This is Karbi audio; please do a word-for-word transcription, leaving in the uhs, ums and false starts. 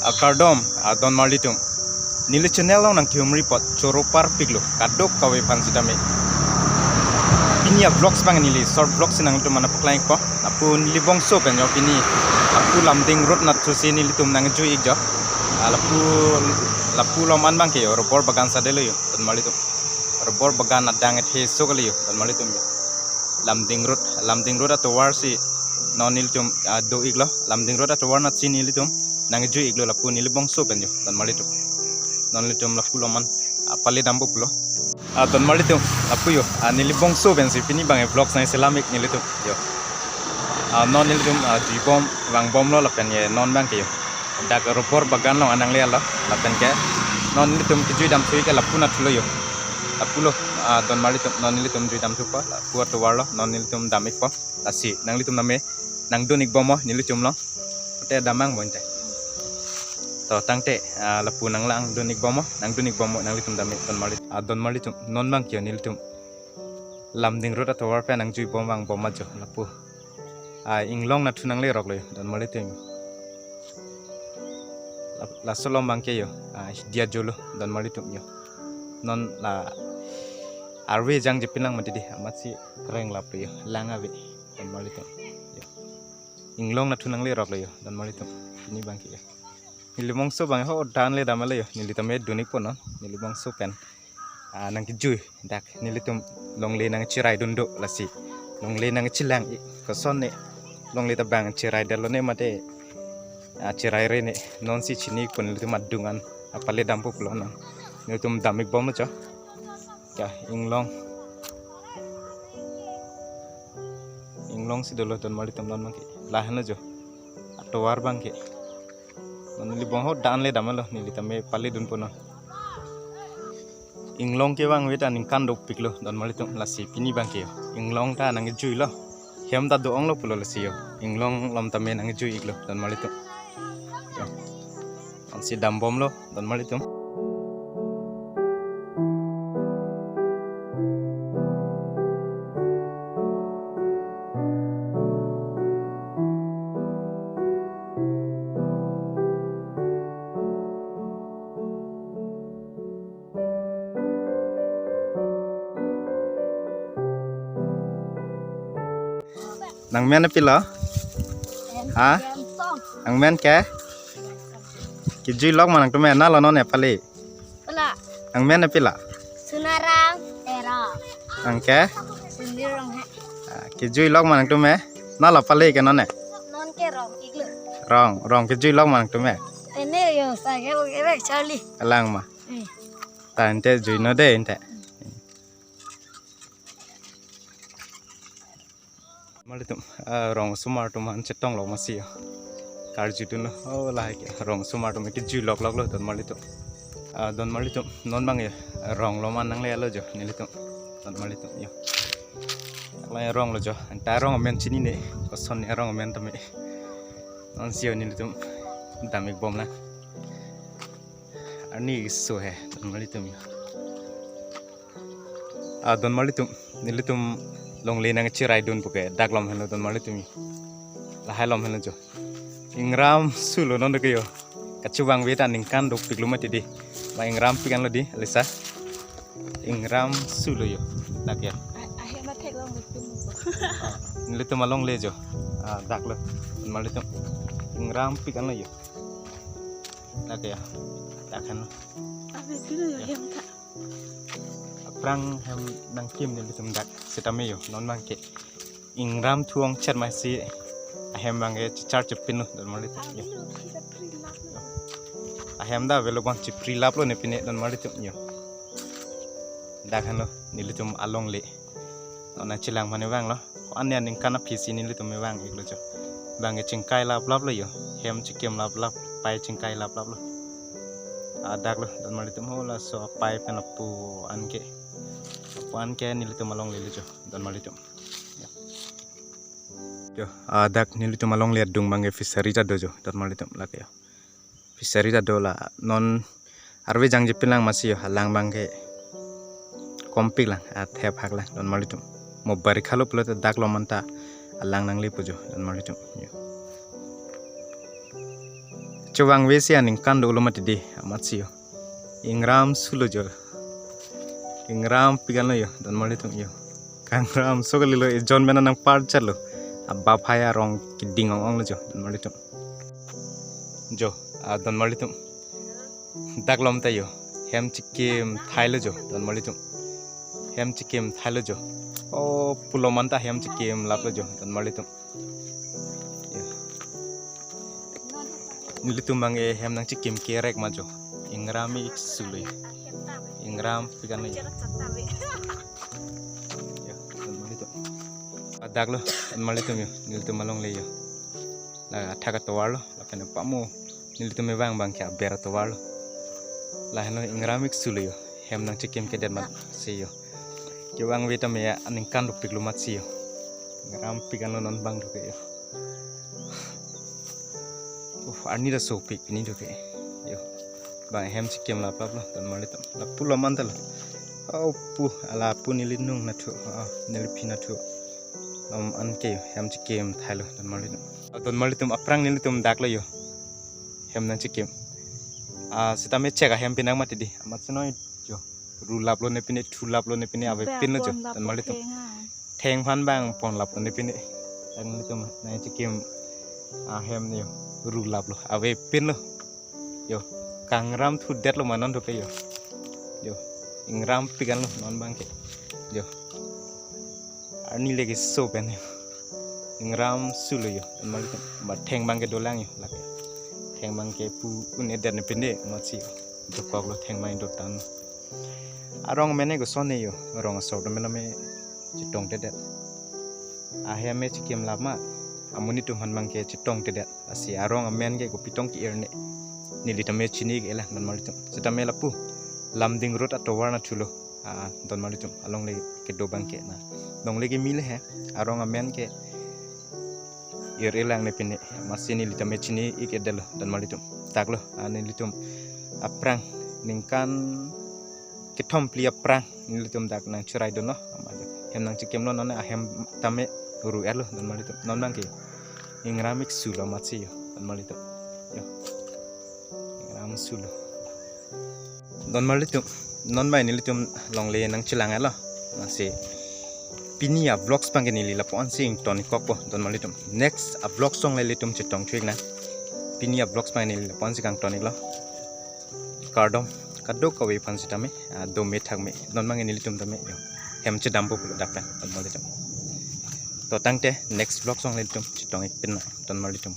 A kardom, a donmarlitum. Neli channel along nangkehumri apot choro parpiklo, kadokave aphan sitame. Pini a vlogs abang neli short vlogs si nanglitum aphan nangpaklangpo. Lapu neli bongso pen jo pini. Lapu Lumding Road nathusi nelitum nangjui-ik jo. A lapu, lapu along an abangke jo, rubber bagan sade lo jo, donmarlitum. Rubber bagan adang ethe so kali jo, donmarlitum jo. Lumding Road, Lumding Road atovar si non nelitum, ah, do-iklo. Lumding Road atovar natsi nelitum nangjui-iklo, lapu neli bongso pen jo, donmarlitum. Non nelitum lapu along an, ah, pale dampo pulo. Ah, donmarlitum, lapu jo, ah, neli bongso pensi pini abang vlogs nangselam-ik nelitum jo. Ah, non nelitum, ah, juibom vangbomlo lapen ke non abangke jo. Dak rubber bagan along an nanglelo lapen ke non nelitum kejui damthu-ik ke lapu nathulo jo. Lapulo, ah, donmarlitum, non nelitum jui damthupo, lapu atovarlo, non nelitum dam-ikpo. Lasi nanglitum name nangdun-ikbomnon nelitum along. Te damnang bon te. To tangte, ah, lapu nanglangdun-ikbomnon, nangdun-ikbomnon nanglitum dam-ik, donmarli-, ah, donmarlitum, non abangke jo nelitum Lumding Road atovar pen nangjui bom vangbom ma jo lapu. Ah, inglong nathu nangleroklo jo, donmarlitum. La-, laso along abangke jo, ah, Diajolo, donmarlitum jo. Non la arve jangjepinlang mati dei, amatsi reng laplo jo, lang ave, donmarlitum jo. Inglong nathu nangleroklo jo, donmarlitum. Pini abangke jo. Neli bongso abang ho dan le damlo jo. Neli tame dun-ikpo non. Neli bongso pen, ah, nangkejui. Dak nelitum longle nangcheraidun do lasi. Longle nangchelang-ik. Koson ne longle ta bang cheraidetlo ne mate, ah, cheraire ne. Nonsi chini-ikpo nelitum adung an. Ah, pale dampo pulo non. Nelitum dam-ikbomlo jo. Ya, inglong. Inglong si dolo, donmarlitum, non abangke. Lahenlo jo. Atovar abangke. Non neli bong ho dan le damlo, neli tame pale dunpo non. Inglong kevang ave ta ningkan dopiklo, donmarlitum, lasi pini abangke jo. Inglong ta nangjuilo. Hem ta do-onglo pulo lasi jo. Inglong along tame nangjui-iklo, donmarlitum. Jo. Ansi dambomlo, donmarlitum. Nangmen pilo? Ha? Nangmen ke? Kejui lok ma nangtum me, nalo non ne pale. Pala. Nangmen pilo? Sunarang Tera. Nang ke? Sundir Ronghe. Ah, kejui lok ma nangtum me, nalo pale ke non ne? Non ke rong-iklo. Rong, rong kejui lok ma nangtum me? Ene jo, sa ke bo ke bek Charlie. Alang ma. Eh. Ta ante juinon dei ante. Marlitum, ah, rong osomar atum aphan chetonglo masi jo. Karjudunlo, oh, lahai ke rong osomar atum ke juilok loklo donmarlitum. Ah, donmarlitum, non abang jo, rong along an nanglelo jo, nelitum, donmarlitum jo. Lahai ronglo jo, anta rong amen chinine, koson ne rong amen tame. Nonsi jo nelitum dam-ikbomlang. Arni so he, donmarlitum jo. Ah, donmarlitum, nelitum longle nangcheraidun puke, dak along henlo donmarlitum jo. Lahai along henlo jo. Ingram sulo non deke jo. Kachevang ave ta ningkan dopiklo mati dei. Ma ingram pik anlo dei, Alisa. Ingram sulo jo. Dak jo. A-, ahem athek along dopik mo. Ah, nelitum alongle jo. Ah, daklo. Donmarlitum. Ingram pik anlo jo. Dak jo. Dak henlo. Ave pilo jo hem ta. Aphrang hem nangkim nelitum dak sitame jo, non abangke ingram thu-ong chet masi ahem abangke chichar chepinlo donmarlitum jo. Ahem ta avelo abang chipri laplo ne pine donmarlitum jo. Dak henlo nelitum alongle. Non nangchelang mane vanglo. Ko-an ne aningkan aphi si nelitum me vang-iklo jo. Abangke chingkai laplaplo jo. Hem chikim laplap, pai chingkai laplaplo. Ah, daklo, donmarlitum ho laso apai pen apu anke. Apu anke nelitum alonglelo jo, donmarlitum. Jo. Jo, ah, dak nelitum alongle adung abangke fishery ta do jo, donmarlitum lake jo. Fishery ta do la non arve jangjepinlang masi jo, alang abangke kompiklang, athep haklang donmarlitum. Mo barikha lo pulote dak along anta alang nanglepo jo donmarlitum jo. Kevangve si aningkan dolo mati di amatsi yo. Ingram sulo jo. Ingram pigan lo yo, don marlitum yo. Kangram so kalilo, ejon mena nangpar chat lo. Abap hai arong keding ong ong lo jo, don marlitum. Jo, a don marlitum. Dak lom ta yo. Hem chikim thailo jo, don marlitum. Hem chikim thailo jo. O pulo man ta hem chikim laplo jo, don marlitum. Ya. Nelitum bang e hem nangchikim kerek ma jo. Ingram ik sulo. Ingram pigan lo ya. Ya, don marlitum. Adak lo, don marlitum yo. Nelitum alongle yo. La athak atovar lo, lapen pamo. Nelitum e vang bang ke aber atovar lo. Lahenlo ingram ik sulo yo. Hem nangchikim kedet mat si yo. Kevangve tame aningkan dopik lo mat si yo. Ingram pigan lo non bang doke yo. Uh, arni da sopik pini doke. Yo. Bang hem chikim laplap lo, don marlitum. Lapu lo man ta lo. Au pu, ala pu neli nung nathu, ah, neli phi nathu. Lam an ke yo, hem chikim thailo, don marlitum. Don marlitum, aphrang nelitum dak lo yo. Hem nangchikim. Ah, sitame chek ahem pinang mati di. Amat senoi jo. Ru laplo ne pine, thu laplo ne pine, avepin lo jo, don marlitum. Thengphan bang pon laplo ne pine. Nelitum nangchikim ahem ne yo. Ru laplo, avepin lo. Yo, kangram thu det lo ma non doke yo. Yo, ingram pigan lo non bang ke. Yo. Arni legi so pen yo. Ingram sulo yo, don marlitum. Ba theng bang ke dolang yo, lake. Theng bang ke pu un-edet ne pine, mat si yo. Dokok lo theng bang dotan. Arong mene ko sone yo, arong asor do mena me chetong tedet. Ahem me chikim lap ma, amonit atum aphan bang ke chetong tedet. Lasi arong amen ke kopi tong ke-ir ne. Neli tame chini ke la, don marlitum. Sitame lapu. Lumding Road atovar nathu lo. Ah, don marlitum. Alongle kedo bang ke na. Longle ke mile he. Arong amen ke ir-e lang ne pine. Amatsi neli tame chini ik-edet lo, don marlitum. Dak lo, ah, nelitum. Aphrang ningkan kethom phli aphrang nelitum dak nangcherai dun lo, amat hem nangchikim lo, non ahem tame ru-et lo, don marlitum. Non bang ke ingram ik sulo mat si yo, don marlitum. Yo. Ingram sulo. Don marlitum. Non bang nelitum longle nangchelang lo. Lasi pini a vlogs bang ke neli lapu ansi ington ik kokpo, don marlitum. Next a vlogs along le ilitum chetong thu ik nang. Pini a vlogs bang neli lapu ansi kangton ik lo. Kardom, kadokave aphan sitame, ah, dome thakme, non bang nelitum tame, yo. Hem chedampo pulo dak pen, don marlitum. To tangte, next vlogs along le ilitum chetong ik pin nang, don marlitum.